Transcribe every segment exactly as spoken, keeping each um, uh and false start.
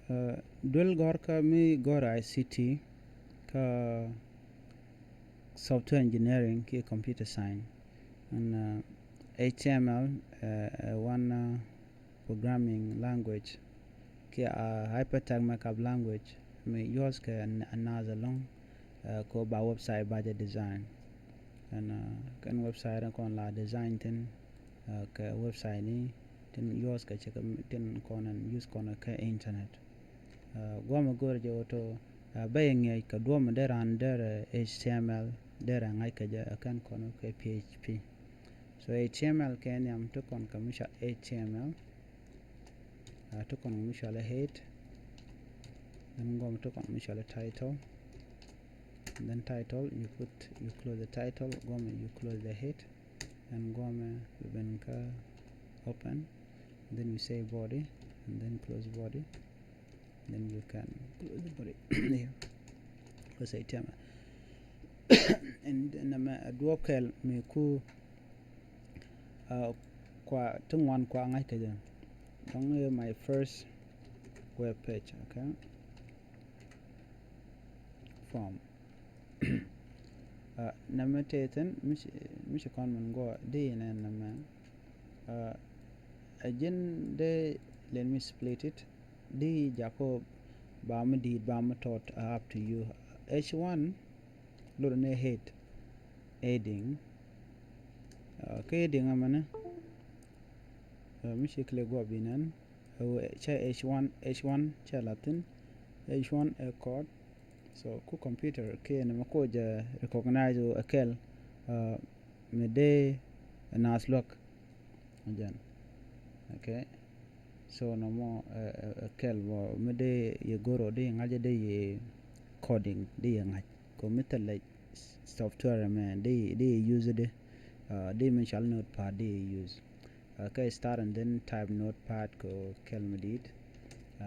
Duel gɔ̱rkä mi gɔ̱r I C T kä software engineering kiɛ computer science. And H T M L ɛ one programming language kiɛ a hypertext markup language mi use kɛ naath ɛlɔ̱ŋ kɛ ba website ba jɛ design. And kɛn website ni kɔn la design thin kɛ website ni tin use kɛ cɛ tin kɔn use kɔn kɛ internet. Guamɛ go̱r jɛ woto bɛ yɛ ŋiɛc kɛ duɔmɛ dee ran derɛ H T M L derɛ ŋa̱c kɛ jɛ kɛn kɔn kɛ P H P. So H T M L kɛ nhiam ti kɔn kɛ mi cɔal H T M L. Ti kɔn kɛ mi cɔal head. Then guamɛ ti kɔn mi cɔal title. Then title, you put, you close the title, guamɛ you close the head. And guamɛ bi ben kä open. Then you say body and then close body. Then you can close the body. Here. Close H T M L. And nɛmɛ a duɔp kɛl mi ku kua ti ŋuan kua ŋa̱c kɛ jɛ. Dɔ̱ŋ i̱ my first web page, okay. Form. Nɛmɛ tëë thin mi ci kɔn min guɔ di inɛn nɛmɛ. A ji̱n dee, let me split it. Di jakɔ ba mi di̱i̱t ba mi tɔt, up to you. H one lot ni head, heading. Kä heading ɛmɛni mi ci click guɔ bi nɛn. Cɛ H one, H one cɛ lathin. H one ɛ code. So ku computer kiɛ nɛmɛ ku jɛ recognize ɛ kɛl mi dee naath luäk. Jɛn. Okay. So nɔmɔ ɛ kɛl bɔ mi dee yɛ goro dee ŋa̱c dee yɛ coding dee yɛ ŋa̱c kɔ mi thilɛ software mɛ dee yɛ use dee dee mi cɔal notepad dee yɛ use. Kɛ start and then type notepad kɛ kɛl mi di̱i̱t.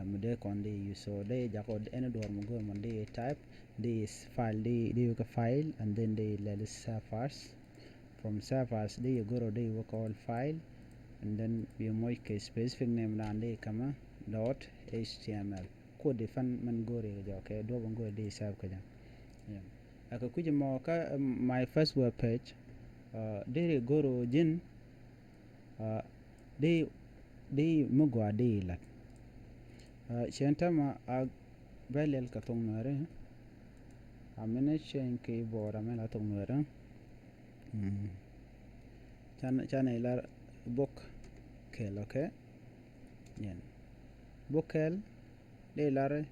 Mi dee kɔn dee use, so dee jakɔ ɛn duɔr mi go̱o̱r mɔn dee type dee file dee dee kɛ file and then dee lɛl save as. From save as dee yɛ go̱r dee wä kɛ all file and then bi moc kɛ specific name dan dee kama dot H T M L. Kod di fan man go̱r yɛ jɔ kɛ duɔp go̱r dee save kɛ jɛ. Akɛ kui̱c mɔ kä my first web page. Dee ri go̱r ji̱n. Di di mi gɔaa di lat. Cɛn tama a bɛ lɛl kɛ thok nuɛri. A minɛ cɛn kɛ bɔɔr a mɛ la thok nuɛri. Can can ilar bok kɛl, okay. Yɛn bok kɛl. Dee lar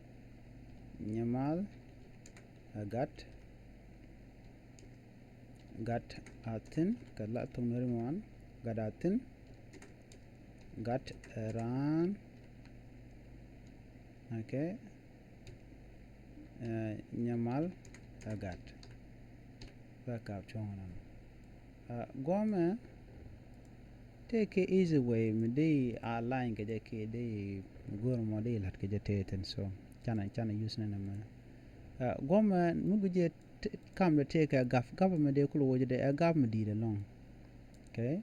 nyamal a gat. Gat a thin kɛ la thok nuɛri mɔ wan. Gat a thin. Gat ɛ raan. Okay. Nyamal a gat. Bɛ kap cuɔ̱ŋ nɔnɔ. Guɔmɛ tëë kɛ easy way mi di align kɛ jɛ kiɛ di go̱r mɔ di lat kɛ jɛ tëë thin. So canɛ canɛ use nɛ nɛ mɛ. Guɔmɛ mi gui̱c jɛ kam dɛ tëë kɛ gap, gap mi di kul woc dɛ ɛ gap mi di̱i̱t ɛlɔ̱ŋ. Okay.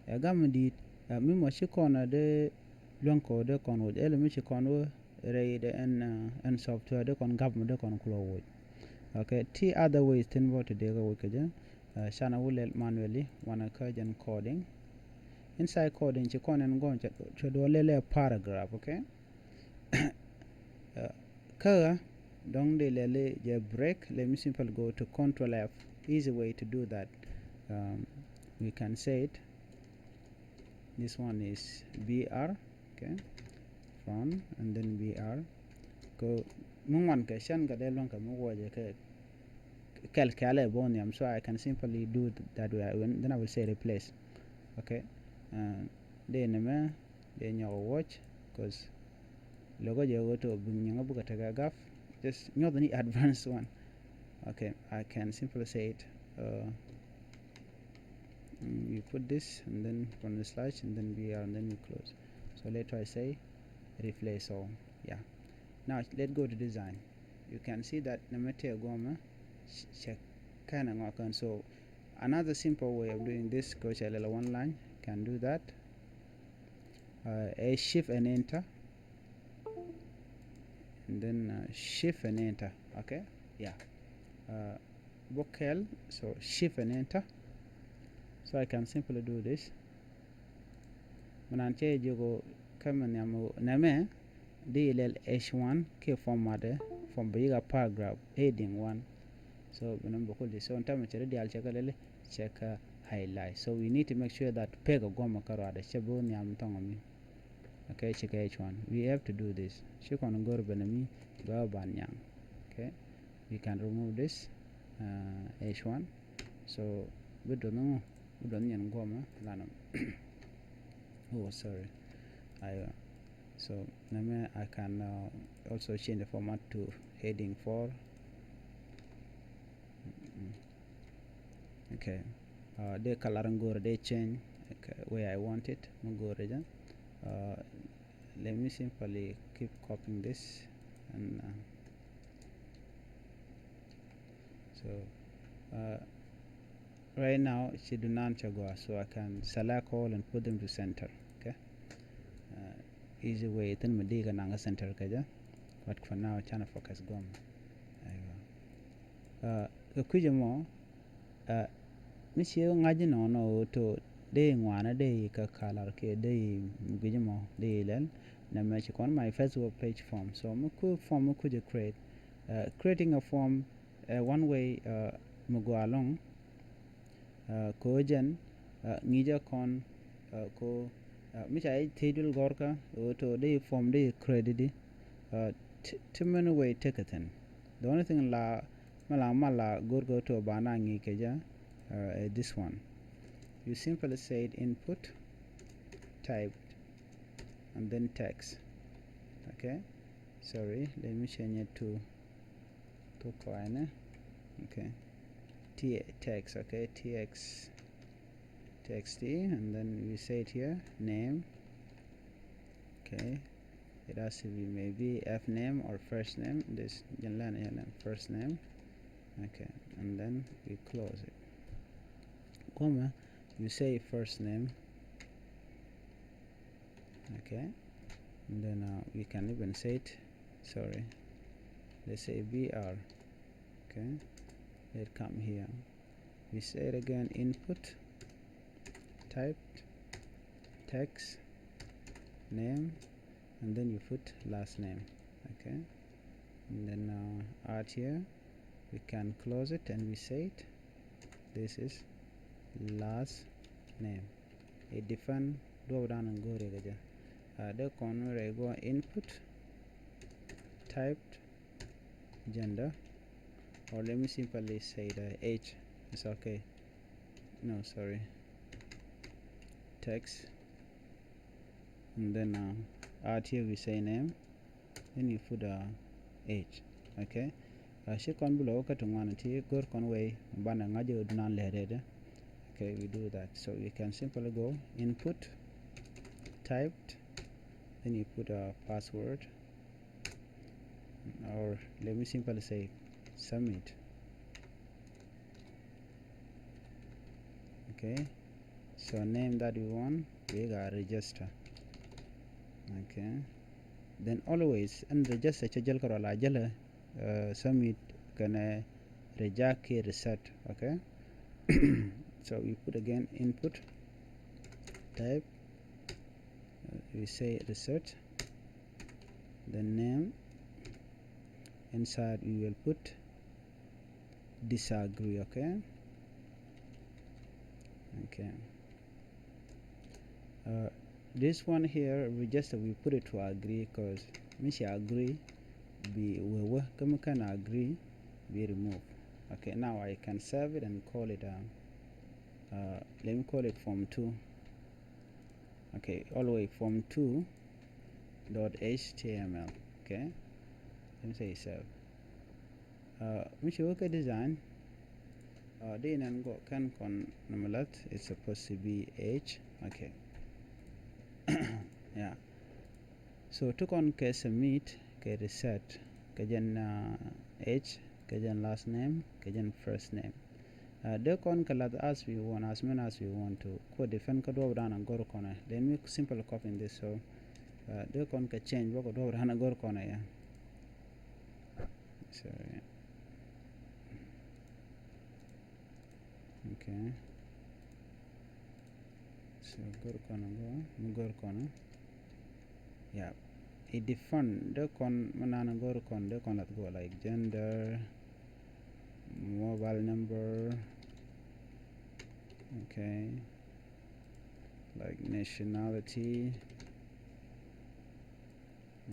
Ɛ gap mi di̱i̱t mi mɔ ci kɔn dee luäŋ kɔ dee kɔn woc ɛlɛ mi ci kɔn wä rɛy dee ɛn ɛn software dee kɔn gap mi dee kɔn kul woc. Okay. Ti other ways thin bɔ ti dee kɛ woc kɛ jɛ. Canɛ wä lɛl manually wanɛ kä jɛn coding. Inside coding ci kɔn ɛn gɔn cɛ duɔ lɛl ɛ paragraph, okay. Kä dɔŋ dee lɛl jɛ break. Let me simply go to control F. Easy way to do that. We can say it. This one is B R. Okay. Front and then B R. Ko mi ŋuan kɛ cɛn kɛ dee luäŋ kɛ mi wuɔcɛ kɛ kɛl kɛl ɛ bɔ nhiam, so I can simply do that way. Then I will say replace. Okay. Dee ni mɛ dee nyɔk wuɔc cause lokä jɛ wä to bi nyiŋä bukɛ tekɛ gap. Just nyɔth ni advanced one. Okay, I can simply say it. We put this and then from the slash and then B R and then we close. So let I say replace all. Yeah. Now let's go to design. You can see that nɛ mɛ tëë guɔmɛ cɛ kɛn ɛ ŋɔakɛn. So another simple way of doing this, go cɛ lɛl one line, can do that. Ɛ shift and enter. and then uh, shift and enter. Okay, yeah. Uh, bok kɛl, so shift and enter. So I can simply do this. Mɛ nan cɛ jiök kä mɛ nhiam nɛmɛ di lɛl H one kɛ format, form bi yika paragraph heading one. So bi nɔm bɛ kul di, so in time cɛ di dial cɛ kä lɛl cɛ kä highlight. So we need to make sure that pek a guɔmɛ kä ruadɛ cɛ bi nhiam thɔŋ mi. Okay, ci kɛ H one. We have to do this. Ci kɔn go̱r bɛ nɛ mi gɔaa ban nyaŋ. Okay, we can remove this uh, H one. So bi duɔth ŋu, bi duɔth nyɛn guɔmɛ lanɔ. Oh, sorry. Aywa. So nɛmɛ I can uh, also change the format to heading four. Mm-mm. Okay. Uh, dee color in go̱o̱rɛ dee change, okay, way I want it. Mi go̱o̱rɛ jɛ. Uh, let me simply keep copying this and uh, so uh, right now ci dunan cɛ gɔaa, so I can select all and put them to center. Okay. Uh, easy way thin mi di ka naŋ center kɛ jɛ. But for now canɛ focus guɔmɛ. Aywa. Uh, kɛ kui̱c ɛmɔ uh, mi ci ŋa̱c inɔnɔ ɣöö to dee ŋuanɛ dee kä color kiɛ dee guic ɛmɔ dee lɛl. Nɛmɛ ci kɔn my first web page form. So mi ku form mi kui̱c ɛ create. Uh, creating a form uh, one way uh, mi gɔaa ɛlɔ̱ŋ. Uh, kɛ ɣöö jɛn uh, ŋi̱i̱cä kɔn uh, kɛ ɣöö uh, mi ca i̱ thiec duël gɔ̱rkä ɣöö to dee form dee create di uh, ti many way tekɛ thi̱n. The only thing la mi la mal la go̱rkä ɣöö to ba na ŋi̱i̱c kɛ jɛ uh, is this one. You simply say input type and then text. Okay, sorry, let me change it to to kɔinɛ. Okay, T text. Okay, T X T X T, and then we say it here name. Okay, it has to be maybe F name or first name. This jɛn lɛn yɛ name, first name. Okay, and then we close it. Comma, you say first name. Okay, and then uh, we can even say it, sorry, let's say B R. Okay, let come here. We say it again, input type text name, and then you put last name. Okay, and then uh, out here we can close it and we say it, this is last name. It depend duɔp dan in go̱o̱ri kɛ jɛ. Uh, dee kɔn rɛ go input typed gender, or let me simply say the age. It's okay. No, sorry. Text. And then uh, out here we say name. Then you put uh, age. Okay. Uh, ci kɔn bi lɔ kä ti ŋuan ti go̱r kɔn wei banɛ ŋa̱c jɛ dunan lɛ rɛdɛ. Okay, we do that. So you can simply go input typed, then you put a password, or let me simply say submit. Okay, so name that we want, we got register. Okay, then always and register cɛ jɛl kɛ rɔ la jɛlɛ uh, submit kɛnɛ reject kiɛ reset. Okay, so we put again input type, uh, we say reset, the name inside we will put disagree. Okay, okay. Uh, this one here, we just we put it to agree because mi ci agree bi wee wee kä mi kɛn agree bi remove. Okay, now I can save it and call it uh, uh, let me call it form two. Okay, always form two dot H T M L. Okay, let me say save. Uh, mi ci wä kɛ design. Uh, di nɛn gɔ kɛn kɔn nɔmɔ lat, it's supposed to be age. Okay. Yeah. So ti kɔn kɛ submit kɛ reset kɛ jɛn uh, age kɛ jɛn last name kɛ jɛn first name. Uh, dee kɔn kɛ lat as we want, as many as we want to. Kɔ depend kä duɔp dan a gɔr kɔnɛ. Let me simple copy in this. So uh, dee kɔn kɛ change bä kɛ duɔp dan a gɔr kɔnɛ ya. Sorry. Okay. So go̱r kɔn a go̱r, mi go̱r kɔn a. Yeah. It depend, dee kɔn mi nan go̱r kɔn, dee kɔn lat go̱r, like, gender, mobile number. Okay. Like, nationality.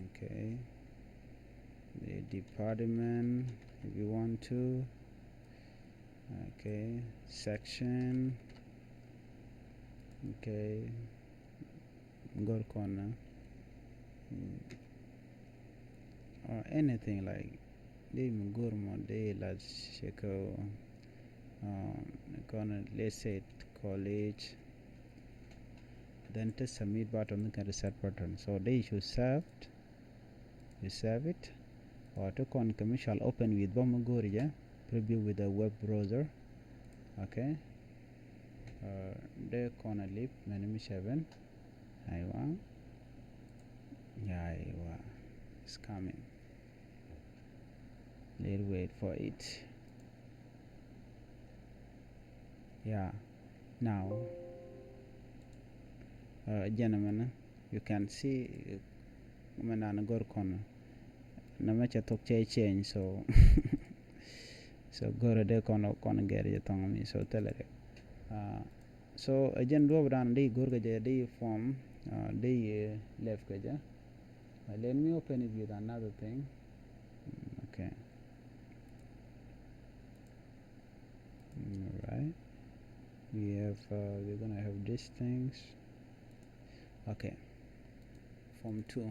Okay. The department, if you want to. Okay. Section. Okay. Go̱r kɔn a. Mm. Or anything like, dee mi go̱r mɔ, dee la check, um, kɔn, let's say, college. Then te submit button, kɛn reset button. So dee you should save it. You save it. Or te kɔn kɛ mi shall open with, bä mi go̱r jɛ, preview with a web browser. Okay. Uh, dee kɔn a lip mɛn mi seven. Aywa. Aywa. It's coming. Let's wait for it. Yeah. Now, uh, gentlemen, you can see, uh, mɛ nan go̱r kɔn. Nɛ mɛ cɛ thok cɛ change, so, so go̱r dee kɔn, kɔn gɛr jɛ thɔŋ mi, so thilɛ dee. Uh, so, ɛ jɛn duɔp dan di go̱r kɛ jɛ di form, uh, di, uh, left kɛ jɛ. Uh, let me open it with another thing. Mm, okay. All right. We have, uh, we're gonna have these things. Okay. Form two.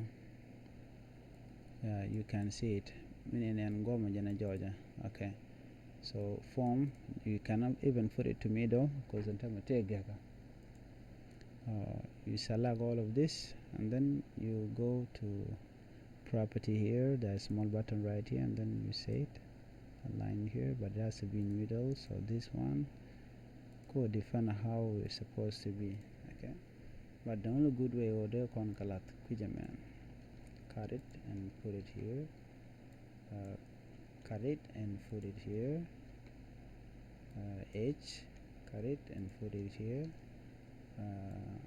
Yeah, you can see it. Mi ni nɛn gɔmɔ jɛn a jɔɔjɛ. Okay. So form, you cannot even put it to middle, 'cause in time it take gɛka. Uh, you select all of this, and then you go to property here. There's a small button right here, and then you say it, align here, but it has to be in middle. So this one, could define how it's supposed to be. Okay, but the only good way, or they can cut it, cut it and put it here. Uh, cut it and put it here. Uh, H, cut it and put it here. Uh,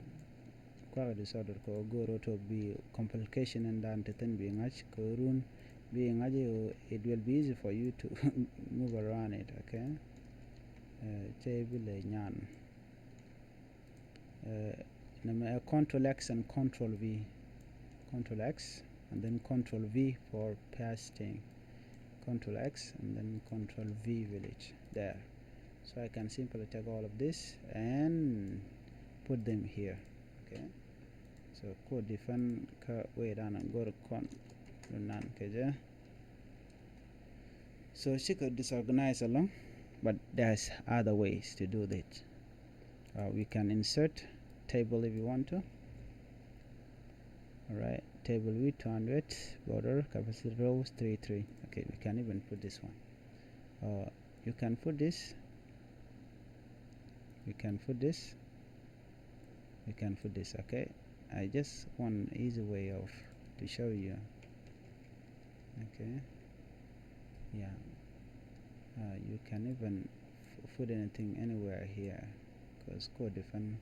kuak disorder kɛ go̱r ɔ tɔ bi complication in dan te thin bi ŋa̱c kɛ run bi ŋa̱c, it will be easy for you to move around it, okay? Uh, cɛ bi lɛ nyan. Uh, nɛmɛ ɛ control X and control V. Control X and then control V for pasting. Control X and then control V village. There. So I can simply take all of this and put them here. Okay. So kod defend kä wee dan go̱r kɔn nan kɛ jɛ. So cikɛ disorganize along, but there's other ways to do that. Uh, we can insert table if you want to. All right, table with two hundred, border capacity, rows three three. Okay, we can even put this one. Uh, you can put this. You can put this. You can put this, okay? I just want easy way of to show you. Okay. Yeah. Uh, you can even f-, put anything anywhere here, 'cause kod defend,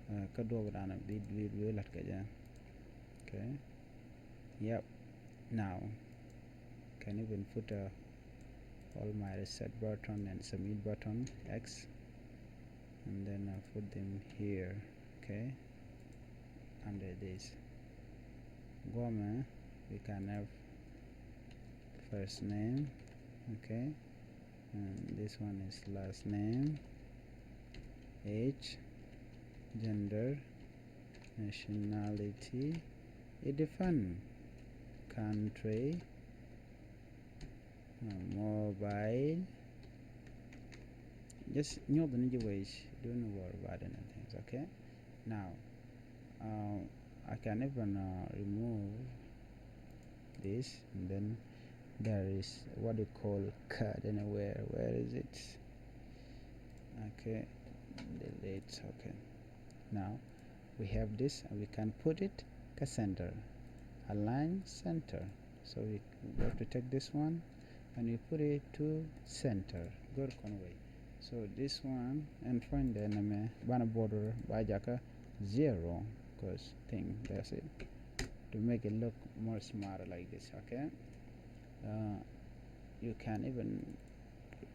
uh, kä duɔp dan bi, bi, bi lat kɛ jɛ. Okay. Yep. Now, can even put, uh, all my reset button and submit button X, and then I put them here. Okay, under this. Guamɛ, we can have first name. Okay, and this one is last name. Age, gender, nationality, it defend, country, uh, mobile. Just nyuɔth ni ji̱ wec, don't worry about anything, okay? Now, uh, I can even, uh, remove this, and then there is what you call card anywhere. Where is it? Okay, delete. Okay, now we have this, and we can put it kä center, align center. So we, we have to take this one, and we put it to center. Go̱r kɔn wei. So this one, and find the name, banɛ border ba jakä zero, cause thing, that's it. To make it look more smarter like this, okay? Uh, you can even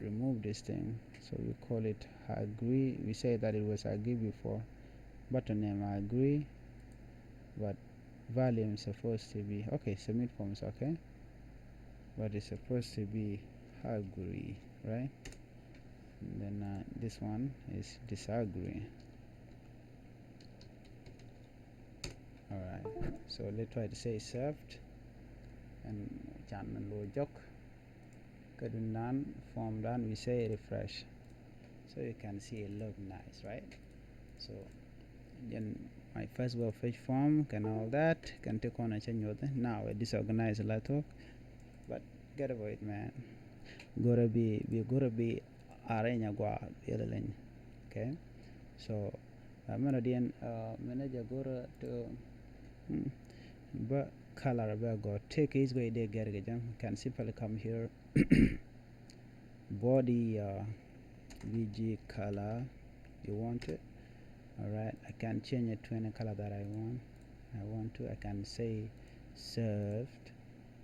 remove this thing. So we call it agree. We say that it was agree before. Button name agree, but volume is supposed to be, okay, submit form is okay, but it's supposed to be agree, right? And then uh, this one is disagree. All right, so let's try to say saved, and can lo jok. Kä duŋdan form dan, we say refresh. So you can see it look nice, right? So then my first web page form kɛn all that, kɛn ti kɔn a change with it. Now it disorganized la talk, but get over it, man. Go̱rɛ bi, bi go̱rɛ bi arrange a gua bi lɛ leny. Okay? So uh, mɛn ɔ diɛn uh, manager go̱rɛ to hmm, but color bɛ gɔ take is way they get it. Can simply come here. Body uh, B G color you want it. All right, I can change it to any color that I want. I want to. I can say saved,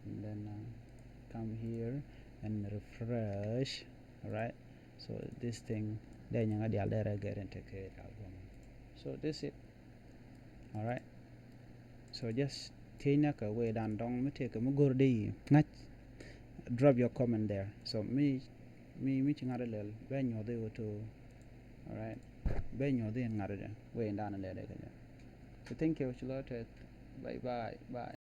and then uh, come here and refresh. All right, so this thing, then you got the other get into create album. So this it. All right. So just thiecnä kɛ wee dan dɔŋ mi tëëkɛ mi go̱r di ŋa̱c. Drop your comment there. So mi mi mi ci ŋa̱t ilɛl bɛ nyuɔth iwä to. All right. Bɛ nyuɔth in ŋa̱t idɛ wee dan ilɛl ikɛ jɛ. So thank you ci lɔ tɛth. Bye bye bye.